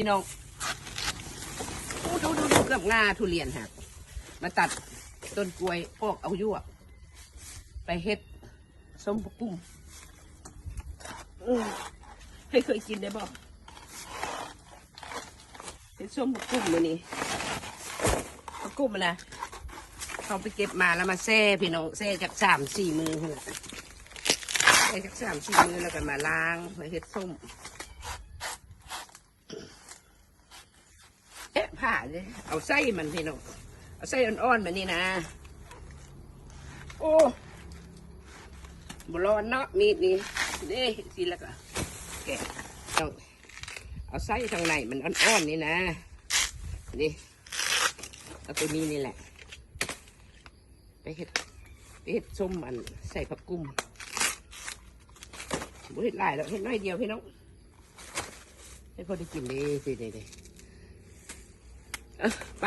ນ້ອງ ດູໆໆ ເກືອບງາທຸລຽນຫັ້ນ ມາຕັດຕົ້ນກ້ວຍ ປອກເອົາຢວກ ໄປເຮັດສົ້ມຜັກກຸ້ມ. ເອີ ໃຜເຄີຍກິນໄດ້ບໍ່? ເຮັດສົ້ມຜັກກຸ້ມມື້ນີ້ ຜັກກຸ້ມຫັ້ນນະ ເຮົາໄປເກັບມາແລ້ວມາແຊ່ພີ່ນ້ອງ ແຊ່ຈັກສາມສີ່ມື້ພຸ້ນລະ ແຊ່ຈັກສາມສີ່ມື້ ແລ້ວກໍມາລ້າງ ມາເຮັດສົ້ມ. ແກະຜ້າເດ້ ເອົາໄສ້ມັນພີ່ນ້ອງ ເອົາໄສ້ອ່ອນໆ ແບບນີ້ນະ. ໂອ້ ບໍ່ຮ້ອນເນາະ ມີດນີ້ເດ້. ຊີ້ແລ້ວກໍແກະ ຕ້ອງເອົາໄສ້ທາງໃນມັນອ່ອນໆ ນີ້ນະ ນີ້ ເອົາໂຕນີ້ນີ້ແຫຼະ ໄປເຮັດ ໄປເຮັດສົ້ມອັນໃສ່ຜັກກຸ້ມ. ບໍ່ເຮັດຫຼາຍດອກ ເຮັດໜ້ອຍດຽວພີ່ນ້ອງ ໃຫ້ພໍໄດ້ກິນເດ້. ເອີ ໄປ.